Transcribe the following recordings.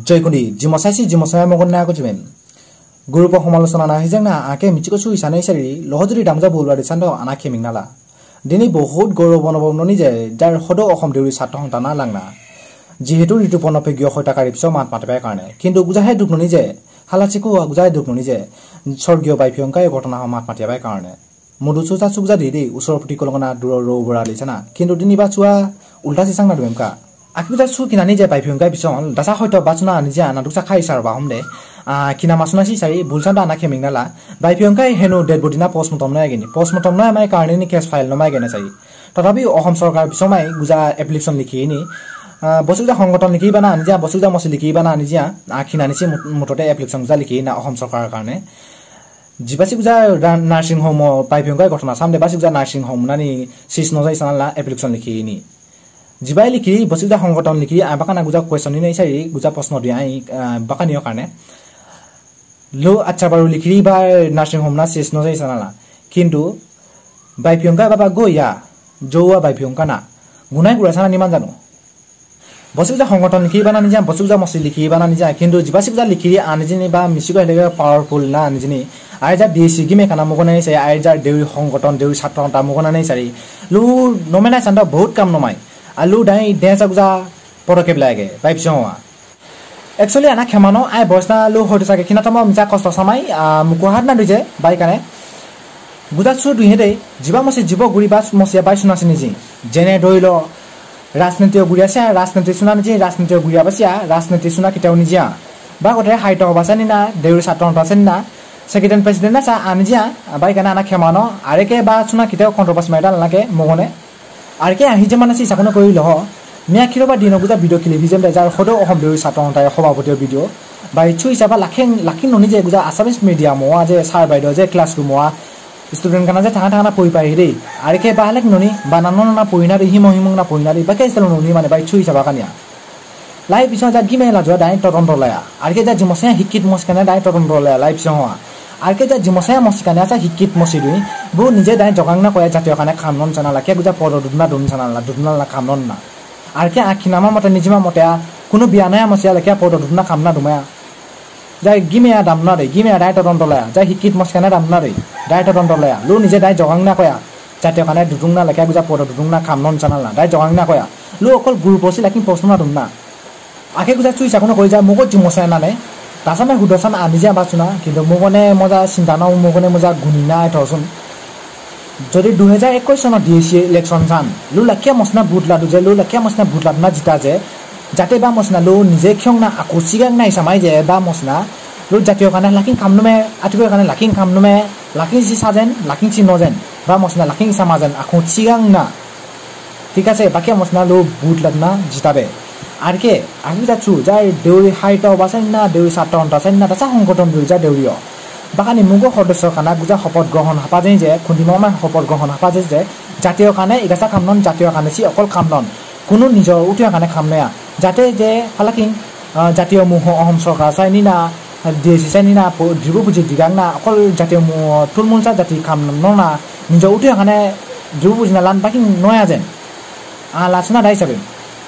জয়কুন্দি জিমসাইসি জিমসায় মগন না কজিমেন গ্রুপ সমালোচনা না হিজেং না আকে মিচিকো সুই সাनै সারি লহজুরি দামজা বুলবারি সান্দ আনা খেমিংনালা দিनै বহুত গৌরব অনুভব ননি যে যাৰ সদৌ অসম দেউৰী ছাত্ৰ সন্থা না লাংনা যিহেতু ঋতুপৰ্ণ পেগীয় হত্যাকাৰী পিছত মাত মাতিবাই কাৰণে কিন্তু গুজাহে দুখ ননি যে হালাচিকো গুজাহে দুখ ননি যে স্বৰ্গীয় বাইফিয়ংকাই ঘটনা মাত মাতিবাই কাৰণে মধু চুচা চুকজা দি দেই ওচৰৰ প্ৰতি কলঙনা দূৰৰ ৰৌ বৰা লিছানা কিন্তু দিনিবা চুৱা উল্টা চিচাং না দুমেমকা আকিবুজা চু কিনানি যে বাইফিয়ংকাই পিছত দাসা হয়তো বাচনা নিজে আনা দুচা খাই সাৰ বা হম দে কিনা মাছনা সি চাৰি বুলচান আনা খেমিংনালা বাইফিয়ংকাই হেনো ডেড বডি না পষ্টমৰ্টম নাই গেনি পষ্টমৰ্টম নাই মাই কাৰণে নি কেছ ফাইল নমাই গেনে চাৰি তথাপি অসম চৰকাৰ পিছমাই গুজা এপ্লিকেশ্যন লিখি নি বসুজা সংগঠন লিখি বা না নিজা বসুজা মচি লিখি বা না নিজা খিনানিছি মুঠতে এপ্লিকেশ্যন গুজা লিখি না অসম চৰকাৰৰ কাৰণে জিবাসি গুজা নাৰ্ছিং হোম বাইফিয়ংকাই ঘটনা চাম দে বাসি গুজা নাৰ্ছিং হোম নানি চিজ নজাই চানালা এপ্লিকেশ্যন লিখি নি জিবাই লিখি বসুজা সংগঠন লিখি বাকানা গুজা কুৱেশ্যন নি চাৰি গুজা প্ৰশ্ন দিয়া বাকানিৰ কাৰণে লো আচ্ছা বাৰু লিখি বা নাৰ্ছিং হোম না চিজ নজাই চানালা কিন্তু বাইফিয়ংকা বাবা গইয়া জৌৱা বাইফিয়ংকা না গুণাই গুৰা চানা নিমান জানো বসুজা সংগঠন লিখি বা নিজা বসুজা মচি লিখি বা নিজা কিন্তু জিবাসি গুজা লিখি আনিজিনি বা মিচিক আহিলে পাৱাৰফুল না আনিজিনি আই যা ডি চি গিমে খানা মগনাই চাই আই যাৰ দেউৰী সংগঠন দেউৰী ছাত্ৰ সন্থা মগনাই চাৰি লু নমেনাই চান্দ বহুত কাম নমাই আলু দাই ডেঁচা গুজা পদক্ষেপ লাগে বাইপিছ একচুৱেলি আনা ক্ষমা ন আই বসনা লু হয়তো চাগে কিনা তম মিছা কষ্ট চামাই মুকুহাত না দুইজে বাই কাৰণে গুজা চু দুইহে দেই জীৱা মচি জীৱ গুৰি বা মচিয়া বাই চুনাচি নিজে যেনে ধৰি ল ৰাজনীতিয় গুৰি আছে ৰাজনীতি চুনা নিজে ৰাজনীতিয় গুৰিয়া বাচিয়া ৰাজনীতি চুনা কেতিয়াও নিজিয়া বা গোটেই সাহিত্য সভা আছে নিনা দেউৰী ছাত্ৰ সন্থা আছে নিনা ছেক্ৰেটাৰী প্ৰেচিডেণ্ট আছে আনিজিয়া বাই কাৰণে আনা ক্ষমা ন আৰেকে বা চুনা কেতিয়াও কণ্ট্ৰভাৰ্চি মাৰি নালাগে মগনে আৰকে আহি যে মানে চিচাকনো কৰি লহ মিয়া খিৰ বা দিনৰ গুজা ভিডিঅ' খেলি ভিজেম যাৰ সদৌ অসম দেউৰী ছাত্ৰ সন্থাৰ সভাপতিৰ ভিডিঅ' বা ইচ্ছু হিচাপে লাখিং লাখিং ননি যে গুজা আছামিজ মিডিয়াম হোৱা যে ছাৰ বাইদেউ যে ক্লাছৰুম হোৱা ষ্টুডেণ্ট কানা যে থাকা থাকা পঢ়ি পাই দেই আৰকে বা হালেক ননি বা নানো না পঢ়ি না হিম হিমং না পঢ়ি না দেই বাকে ষ্টাইল ননি মানে বা ইচ্ছু হিচাপে কানিয়া লাই পিছত যা গিমে লাজোৱা দাই তদন্ত লায়া আৰকে যা জিমচে শিক্ষিত মস্কানে দাই তদন্ত লায়া লাই পিছত হোৱা আৰকে যা জিমচে মস্কানে আছে শিক্ষিত মচি দুই বু নিজে দাই জগাং না কয় জাতীয় কাৰণে খাম নন জানা লাগে গুজা পদ দুদনা দুন জানা দুদনা খাম নন না আৰকে আখিনামা মতে নিজমা মতে কোনো বিয়া নাই মচিয়া লেখীয়া পদ দুদনা খাম না দুমায়া যাই গিমেয়া দাম না দেই গিমেয়া দাই তদন্ত লায়া যাই শিক্ষিত মস্কানে দাম না দেই দাই তদন্ত লায়া লো নিজে দাই জগাং না কয়া জাতীয় কাৰণে দুদুং না লেখীয়া গুজা পদ দুদুং না খাম নন জানা দাই জগাং না কয়া লো অকল গুৰু পচি লাকিং প্ৰশ্ন না দুম না আখে গুজা চুই চাকনো কৰি যায় মোকো জিমচাই নানে তাচামে সুধচাম আনি যে বাচোনা কিন্তু মোকনে মজা চিন্তা ন মোকনে মজা গুণি নাই থচোন যদি 2021 চনত ডি চি ইলেকশ্যন চান লো লাখিয়া মচনা ভোট লাদু যে লো লাখিয়া মচনা ভোট লাদু না জিতা যে যাতে বা মচনা লো নিজে ক্ষং না আকৌ চিগাং নাই চামাই যে বা মচনা লো জাতীয় কাৰণে লাকিং কাম নুমে আতিকৰ কাৰণে লাকিং কাম নুমে লাকিং চি সাজেন লাকিং চি নজেন বা মচনা লাকিং চামাজেন আকৌ চিগাং না ঠিক আছে বাকী মচনা লো ভোট লাদু না জিতাবে আরকে আমি যাচ্ছু যাই দেউৰী সাহিত্য সভা না দেউৰী ছাত্ৰ সন্থা আছে না তাচা সংগঠন দুই যা দেউৰীয় বাকানি মুগ সদস্য কানা গুজা শপত গ্ৰহণ হাপাজে যে খুন্দিমামা শপত গ্ৰহণ হাপাজে যে জাতীয় কাৰণে ইগাছা কামনন জাতীয় কাৰণে চি অকল কামনন কোনো নিজৰ উঠিয়া কাৰণে খাম নয়া যাতে যে হালাকিং জাতীয় মুহ অসম চৰকাৰ চাই নিনা ডি এছ চি চাই নিনা ধ্ৰুৱ পুঁজি দিগাং না অকল জাতীয় মুহ থুলমূল চা জাতি খাম না নিজৰ উঠিয়া কাৰণে ধ্ৰুৱ পুঁজি না লান বাকিং নয়া যেন আলোচনা দায় হিচাপে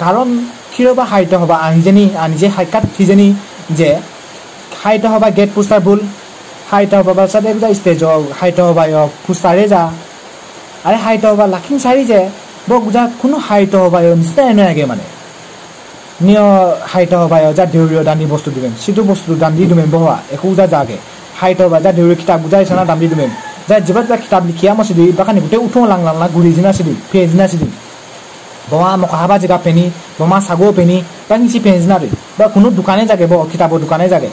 কাৰণ খিৰ বা সাহিত্য সভা আহিজেনি আনিজে সাক্ষাৎ সিজেনি যে সাহিত্য সভা গেট পোষ্টাৰ ভুল সাহিত্য সভা বা চাদে ষ্টেজ সাহিত্য সভা পোষ্টাৰে যা আৰে সাহিত্য সভা লাখিং চাৰি যে বৰ গুজা কোনো সাহিত্য সভা নিচিনাই নয়াগে মানে নিয় সাহিত্য সভা যা দেউৰীয় দান দি বস্তু দিমেম সিটো বস্তু দান দি দিমেম বহা একো যা যাগে সাহিত্য সভা যা দেউৰী কিতাপ বুজাই চানা দাম দি দিমেম যা যিবা কিবা কিতাপ লিখিয়া মচি দি বাকানি গোটেই উঠো লাং লাং লাং ঘূৰি জিনা চিদি ফেজিনা চিদি বমা মকাহাবা জেগা পেনি বমা চাগো পেনি বা নিচি পেঞ্জিনা দেই বা কোনো দোকানে যাগে ব কিতাপৰ দোকানে যাগে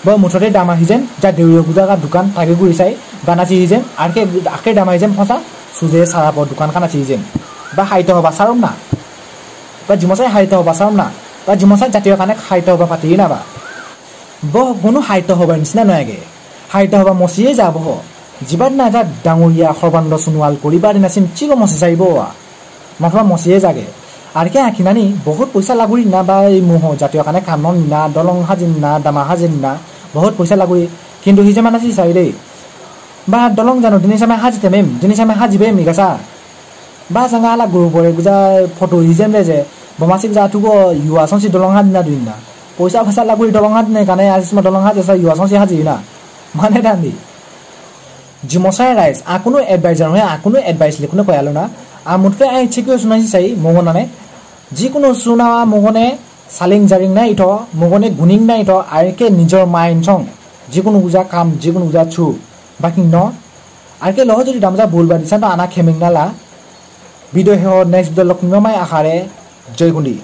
ব মুঠতে দাম আহিजेन যা দেউৰীয় গুজা দোকান তাকে ঘূৰি চাই বা নাচি হিजेन আৰকে আকে দাম আহিजेন সঁচা চুজে চাৰাপৰ দোকানখন নাচি হিजेন বা সাহিত্য সভা চাৰম না বা জিমচাই সাহিত্য সভা চাৰম না বা জিমচাই জাতীয় কাৰণে সাহিত্য সভা পাতি নাবা ব কোনো সাহিত্য সভাৰ নিচিনা নয়াগে সাহিত্য সভা মচিয়ে যাব যিবা দিনা যা ডাঙৰীয়া সৰ্বানন্দ সোণোৱাল কৰিবা দিনা চিম চিগ মচি চাৰিব নথবা মচিয়ে যাগে আৰকে আখিনানি বহুত পইচা লাগুৰি না বা এই মোহ জাতীয় কাৰণে কামন না দলং সাজিন না দামা সাজিন না বহুত পইচা লাগুৰি কিন্তু সি যে মানে চাই দেই বা দলং জানো দিনে চামে সাজিতে মেম দিনে চামে সাজিবে মিগাছা বা চাঙা হালা গৰু পৰে গুজা ফটো হিজেম দে যে বমাচি গুজা আঁঠুব ইউৱা চঞ্চি দলং সাজিনা দুই না পয়সা ফাসা লাগুই দলং হাত নে কানে আর সময় দলং হাত এসা ইউয়া সংসি হাজি না মানে দান্দি জিমসাই রাইস আকুনো এডভাইজার হয়ে আকুনো এডভাইস লিখুনো কয়ালো না আর মুঠতে I ঠিকই শুনাইছি চাই মগনানে যিকোনো শুনা মগনে সালিং জারিং না ইথ মগনে গুনিং না ইথ আর কে নিজের মাইন্ড সং যিকোনো গুজা কাম যিকোনো গুজা ছু বাকি ন আর কে লহ যদি দামজা ভুল বাদিছা তো আনা খেমিং নালা ভিডিও হে নেক্সট ভিডিও লক্ষ্মী মাই আখারে জয় গুন্ডি।